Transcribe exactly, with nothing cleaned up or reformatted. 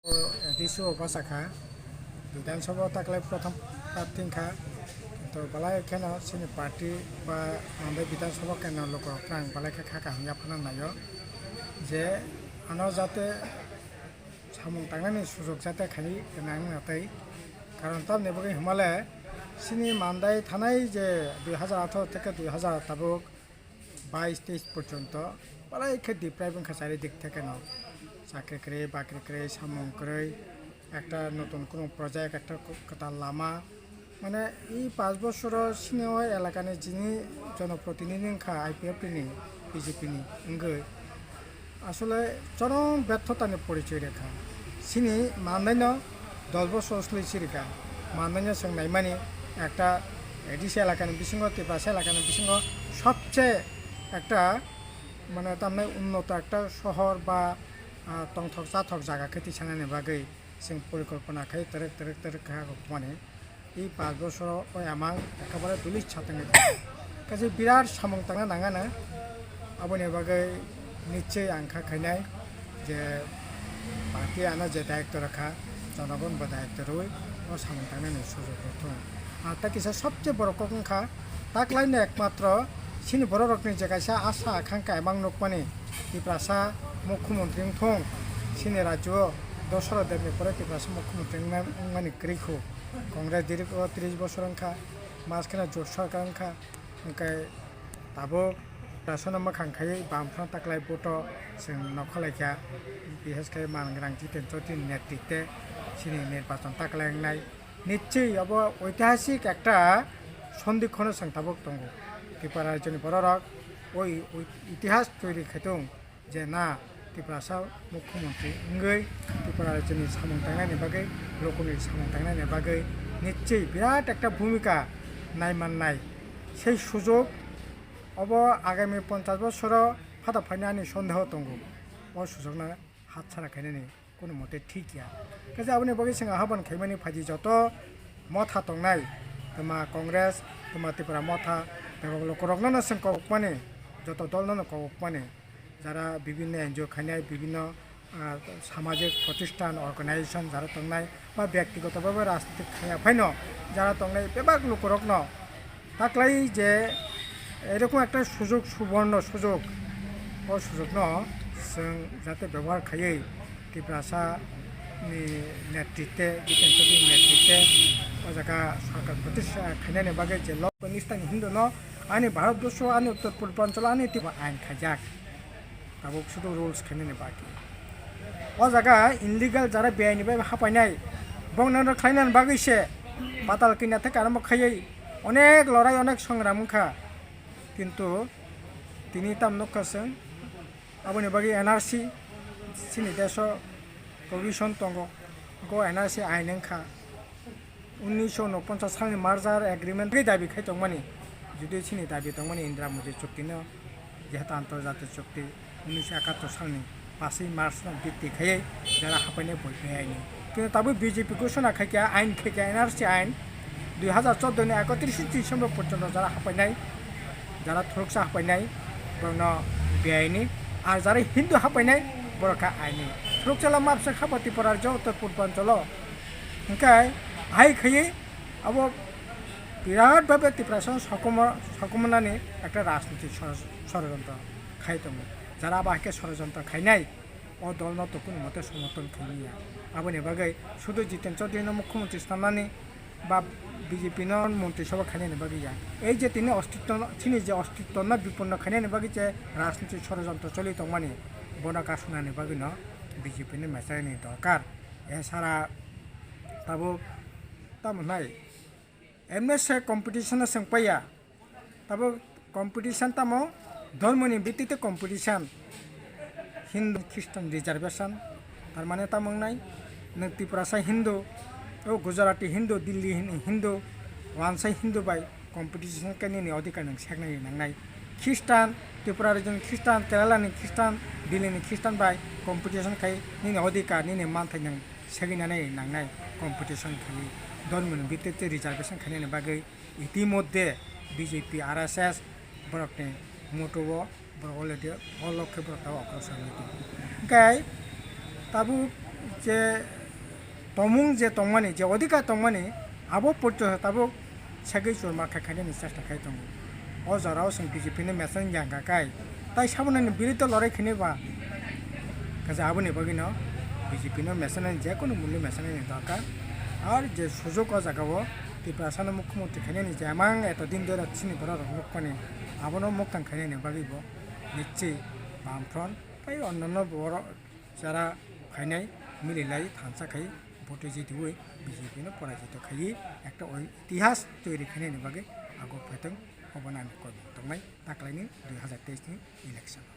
A D C o bwsa kha, Bidhan Sabha o taklai prothom prarthi wngkha, kintu belai kheno chini party ba Mandai Bidhan Sabha kendro lukurok twrang belai khe kha kaham yaphana naio je ano jate samung tangnani sujok jate khai gwnang natwi, karon tamni bagwi hwnmale chini Mandai thanai je dui hazar atharo theke dui hazar tabuk bais teis porjonto belai khe deprive wngkha charidik thekeno, chakri kwrwi, bakri kwrwi, samung kwrwi, ekta notun kunu project, ekta kwtal lama, mane, ei paanch bosoro chini o elakani jini jonoprotinidhi wngkha I P F T ni, B J P ni wngwi, asole chorom berthotani porichoi rekha. Chini Mandaino dos bosor swlwi chirikha. Mandaino chwng naimani ekta A D C elakani bisingo, Tiprasa elakani bisingo sobse ekta, mane, tamnai unnoto ekta sohor ba, ah, tongthok chathok jaga khe tisanani bagwi chwng porikolpona khai twrwk twrwk twrwk kha kok mani. I paanch bosoro o emang ekebare duli satangwi kaisa birat samung tangna nangana. Aboni bagwi nichoi ang kha khainai je party ano je dayitw rwkha, jonogon bo dayitw rwui o samung tangnani sujok rwthung. Ar ta kisa sobse borok kok wngkha taklaino ekmatro chini bororokni je kaisa asa akhangkha emang nukmani Tiprasa mukhyamantri wngthung, chini rajyo Dosaro Debni pore Tiprasa mukhyamantri wngmani kwrwi khu. Congress diriko tris bosor wngkha, mas kheno jot sarkar wngkha, hwnkhe tabuk Tiprasano mwkhang khaiwi bam phano taklai voto chwng nokholaikha, bises khe mangrang Jiten Chaudhury ni netritwe chini nirbachon taklai wngnai. Nichoi obo oitihasik ekta sondikhono chwng tabuk tongo. Tripura rajyoni bororok o i-, o itihas toiri khaitung. Je na Tiprasa mukhyamantri wngwi Tripura rajyoni samung tangnani bagwi, lokoni samung tangnani bagwi nichoi birat ekta bhumika naimannai. Sei sujok obo agami ponchash bosoro phatha phainani ani sondeho tongo. O sujokno hatsara khainani kono mote thik ya. Kaisa aboni bagwi chwng ahobon khaimani phaidi joto motha tongnai, twma Congress, twma Tripura motha, bebak lukurokno no chwng kobokmani, joto dolno no kobokmani. Jara bibhinno N G O khainai, bibhinno, ah, samajik protishthan, organization jara tongnai ba byaktigoto bhabe rajnitik khaiya phaino jara tongnai bebak lukurokno taklai je erokom ekta sujog, suborno sujog, o sujogno chwng jate byabohar khaiwi Tiprasa ni netritwe, Jiten Chaudhury ni netritwe o jaga sarkar protishtha khainani bagwi je lok nistani Hindu no ani Bharat Borsho, ani Uttor Purbanchal, ani Tiprasa ain khaijak. Tabuk sudu rules khainani bagwi. O jaga illegal jara beaini bai hapainai, bongno khlainani bagwi se patal kina theka arombo khaiwi onek lorai, onek songram wngkha. Kintu tini tam nukha chwng, aboni bagwi N R C chini deso provision tongo, go N R C ain wngkha. Unnisho unoponchas salni merger agreement bai dabi khai tongmani, jodi chini dabi tongmani Indira Modi chukti no, jehetu antarjatik chukti, unnisho ekattor salni paswi March no bitti khaiwi jara hapainai boi phaiyaini. Kintu tabuk B J P ghoshona khaikha, ain khaikha, N R C ain, dui hazar choudo ni ekotris December porjonto jara hapainai, jara thuruksa hapainai, borokno beaini, ar jara Hindu hapainai, borok kha aini. Thuruksa la mapsa khabo Tripura rajyo Uttor Purbanchalo. Hwnkhe hai khaiwi abo birat bhabe Tiprasa sokomor-, sokomornani ekta rajnitik sor-, sorojontro khai tongo. Jara abo hai khe sorojontro khainai, o dolno to kunu mote somorthon khaimya. Aboni bagwi sudu Jiten Chaudhury no mukhyamantri sanani ba B J P no montri sabha khainani bagwi ya. Ei je tini ostitto no, chini je ostitto no bipunno khainani bagwi je rajnitik sorojontro choli tongmani, bono kasunani bagwi no B J P ni mechani dorkar. Esara tabuk tamo hnai, emne se competition no chwng paiya, tabuk competition tamo dhormoni bittite competition, Hindu Christian reservation, tar mane tamo wngnai, nwng Tiprasa Hindu, o Gujarati Hindu, Delhi Hin-, Hindu, wansai Hindu bai competition khe nini odhikar nwng seknai nangnai. Christian, Tripura region Christian, Kerala ni Christian, Delhi ni Christian bai competition khai nini odhikar, nini manthai nwng segwinani nangnai competition khai, dhormoni bittite reservation khainani bagwi itimodhye B J P, R S S borokni moto o borok already o lok khe borok tabuk ogrosor wngwi tongo. Hwnkhe tabuk je tongmung je tongmani, je odhikar tongmani, abo porjonto tabuk segwi churma khai khainani chesta khai tongo. O jorao chwng B J P no message yang kha khai, tai saboni biruddhe lorai khainai ba kaisa, aboni bagwino B J P no message nani, je kunu mulni message nani dorkar. Ar je sujok o jagao Tiprasano mukhyamantri khainani je amang eto din dora chini borok rok nukmani, abono muktang khainani bagwi bo nischoi Bamfront tai onnanno borok jara khainai mililai thansa khai vote jidiui B J P no porajito khaiwi ekta oi itihas toiri khainani bagwi aguk phaitong, obono ani kok tongnai taklaini dui hazar teis ni election.